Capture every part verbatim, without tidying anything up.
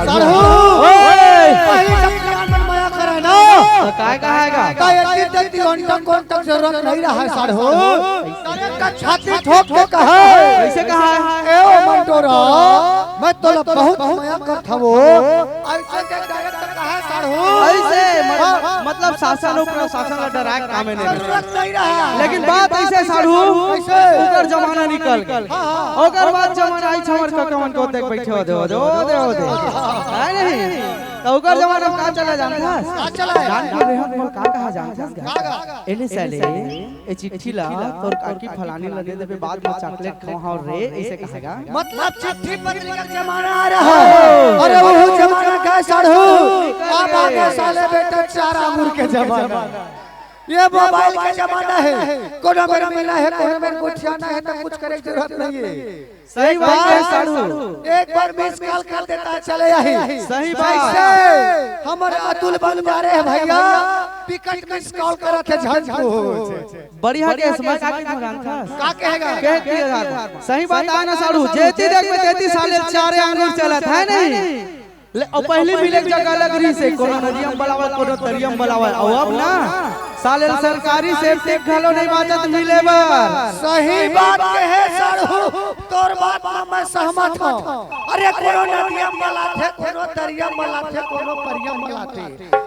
साढ़ू, ओए! पहली जब प्यार मन मया करे ना, तो काय कहेगा? तो ये चीज देखती, उनका कौन तक जरूरत नहीं रहा है, साढ़ू। सारे का छाती ठोक के कहा है। कैसे कहा है? ए ओ मंटोरा, मैं तो बहुत मया करत हवो। ऐसे के direct कहा है, साढ़ू। ऐसे, मतलब, हाँ, हाँ। मतलब, शासन अउ प्रशासन ला डराए के कामे नहीं। जरूरत नहीं रहा। लेकिन बात ऐसे, साढ़ू, कैसे? ओकर जमाना निकल गे। हाँ, हाँ। ओकर बाद जमाना आई, हमर कका मन को देख बैठे हो दे, हो दे, हो दे, हो दे। है नहीं? तो ओकर जमाना में का चला जानथस? का चला? जानथस रे, हम का कहा जानथस? का, का? एले साले, ए चिट्ठी ला तोर काकी फलानी ला दे देबे, बाद में chocolate खवाहूं रे, ऐसे कहेगा। मतलब चिट्ठी पत्री का जमाना आ रहा है। अरे वो जमाना का, साढ़ू, अब आ गया साले बेटा चार आंगुर के जमाना। ये mobile का जमाना है, कोनो मेर मिलना है, कोनो मेर गोठियाना है, तो कुछ करे की जरूरत नहीं है। सही बात है, साढ़ू। एक बार miss call कर देता है, चले आही। सही बात। कैसे? हमारे अतुल बंजारे हैं भैया, बिकट miss call करत हे झंझू। बढ़िया के समय का की जानथस? का कहेगा? कह दिया यार। सही बात है ना, साढ़ू। जेती देख में तेती साले चार आंगुर चलत है नहीं। ले, अउ पहली मिले के जगह अलग रहिसे, कोनो नदिया म बलावय, कोनो तरिया म बलावय। अउ अब ना, साले ल सरकारी septic घलो नहीं बाचत मिले बर। सही बात कहे साढ़ू, तोर बात म मैं सहमत हूँ। अरे, कोनो नदिया म बलाथे, कोनो तरिया म बलाथे, कोनो परिया म बलाथे।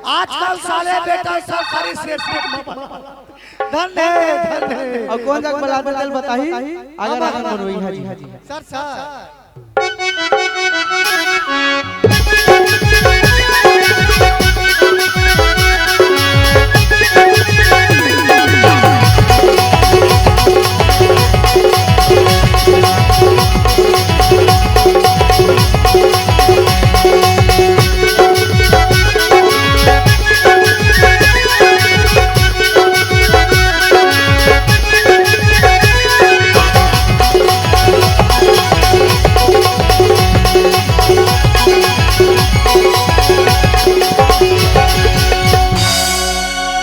आजकल साले बेटा सरकारी septic म बलाथे। धन हे, धन हे। अउ कौन जगह बलाथे, तेला बताही, अगर आगे कोनो इहाँ जी। Sir, sir.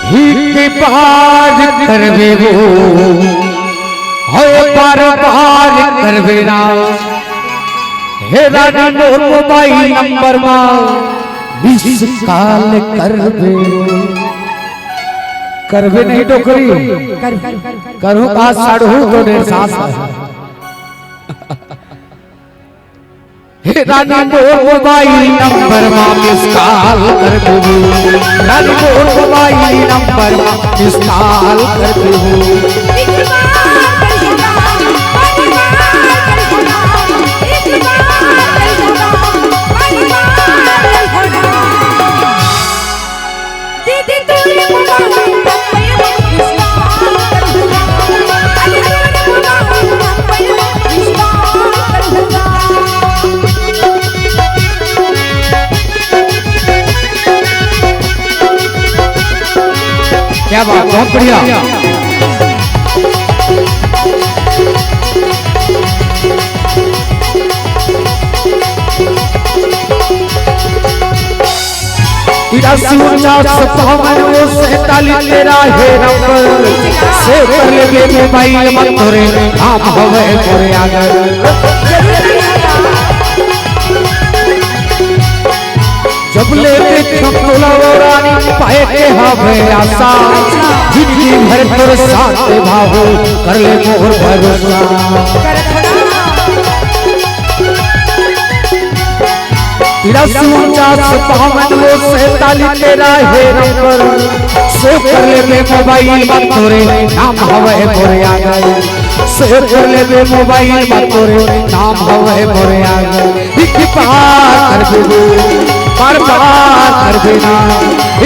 हिक बार करबे वो, होय बार बार करबे ना। हे रानी मोर mobile number मा miss call करबे। करबे नहीं डोकरी। कर, कर, कर, कर। करूँ का साढ़ू तो डेढ़ सास है। हे रानी मोर mobile number मा miss call कर देबू। रानी मोर mobile number मा miss call कर देबू। क्या बात, बहुत बढ़िया। तिरासी उनचास बावन वो सैंतालीस तेरा है नंबर। सेव कर लेबे mobile मा तोरे नाम हवे मोरे आंगन। जब ले देखम तोला वो रानी पाए के हवे आशा। जिंदगी भर तोर साथ भावो कर ले मोर भरोसा। तिरासी उनचास बावन वो सैंतालीस तेरा है नंबर। सेव कर लेबे mobile मा तोरे नाम हवे मोरे आंगन। सेव कर लेबे mobile मा तोरे नाम हवे मोरे आंगन। एक बार कर देबू, बार बार कर देना।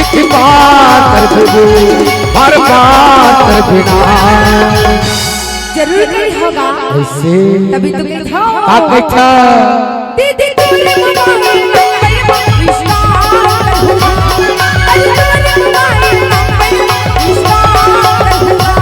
एक बार कर देबू, बार बार कर देना। जरूरी नहीं होगा। ऐसे। तभी तो कहता हूँ। आप देखा। दीदी तोरे मोबाइल नंबर पर विश्वास कर दूंगा। अरे तोरे मोबाइल नंबर पर विश्वास कर दूंगा।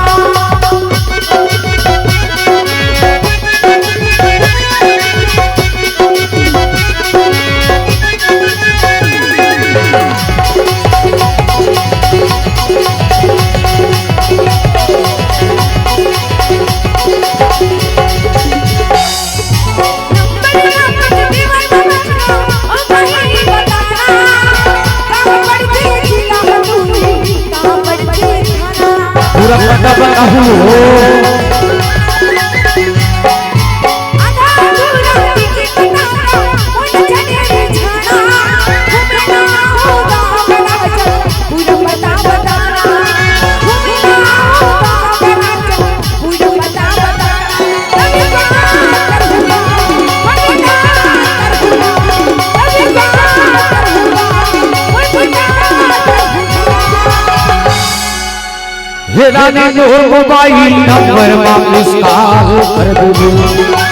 हे रानी मोर मोबाइल नंबर मा मिस कॉल कर देबू,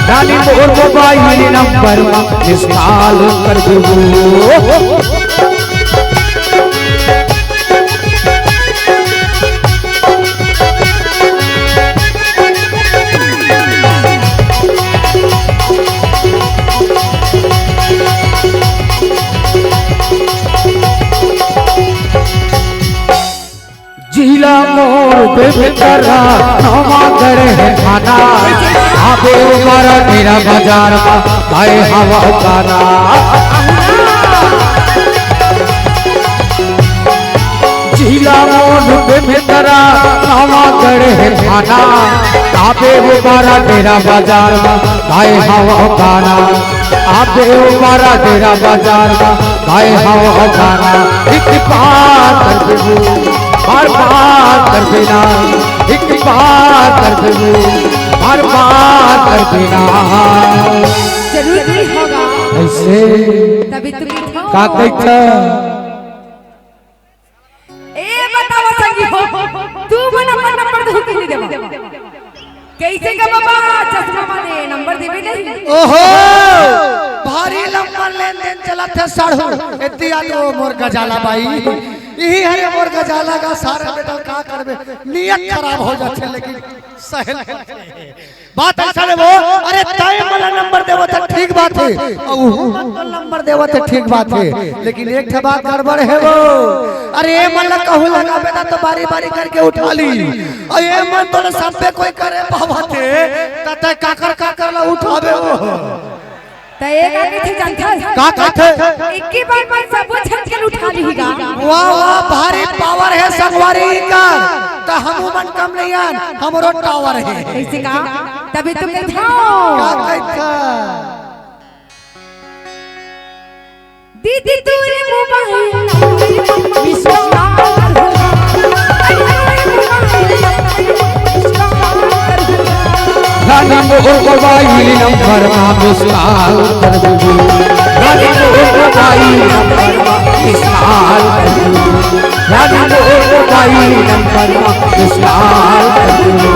रानी मोर मोबाइल नंबर मा मिस कॉल कर देबू। जिला मोर बेमेतरा, नवागढ़ हे थाना। आबे उमर मेरा बाजार मा, गाए हवा गाना। जिला मोर बेमेतरा, नवागढ़ हे थाना। आबे उमर मेरा बाजार मा, गाए हवा गाना। आबे उमर मेरा बाजार मा, गाए हवा गाना। एक बार कर देबू, बार बार कर देना, एक बार कर देबू, बार बार कर देना। जरूरी होगा। कैसे? तभी तो लिखो। का कहता? ए बताओ संगी हो, तू मन अपन नंबर दे के नहीं देबा? कैसे का बाबा, चश्मा वाले नंबर देबे नहीं? ओहो, भारी लंबा लेन देन चलत हे साढ़ू। एती आ तो मोर गजाला बाई, यही हरे मोर गजाला का सारा बेटा का करबे, नियत खराब हो जाथे, लेकिन सहल बात ऐसा रे वो, अरे तय मला नंबर देवत हे ठीक बात हे, अउ उहू मन तो नंबर देवत हे ठीक बात हे, लेकिन एक ठे बात गड़बड़ हे वो। अरे ए मन ला कहूँ लगाबे ना तो बारी बारी करके उठा ली, अउ ए मन तो सबे कोई करे पावत हे, त तय काकर काकर ला उठाबे वो। त एक आगे थे जानथस? का कहथे? इक्की बार मन सबो झन के उठा लिही गा। वाह, वाह, भारी पावर हे संगवारी कर। त हमू मन कम नहीं आन, हमरो टावर हे। ऐसे का? तभी तो कहत हँव। का कहत हँव? दीदी तोरे मोबाइल नंबर मिस कॉल हो। रानी मोर मोबाइल नंबर मा मिस कॉल कर देबू। रानी मोर मोबाइल नंबर मा मिस कॉल कर देबू। रानी मोर मोबाइल नंबर मा मिस कॉल कर देबू।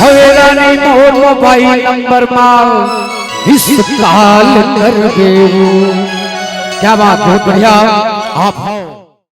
हवे रानी मोर मोबाइल नंबर मा मिस कॉल कर देबू। क्या बात, बहुत बढ़िया। आप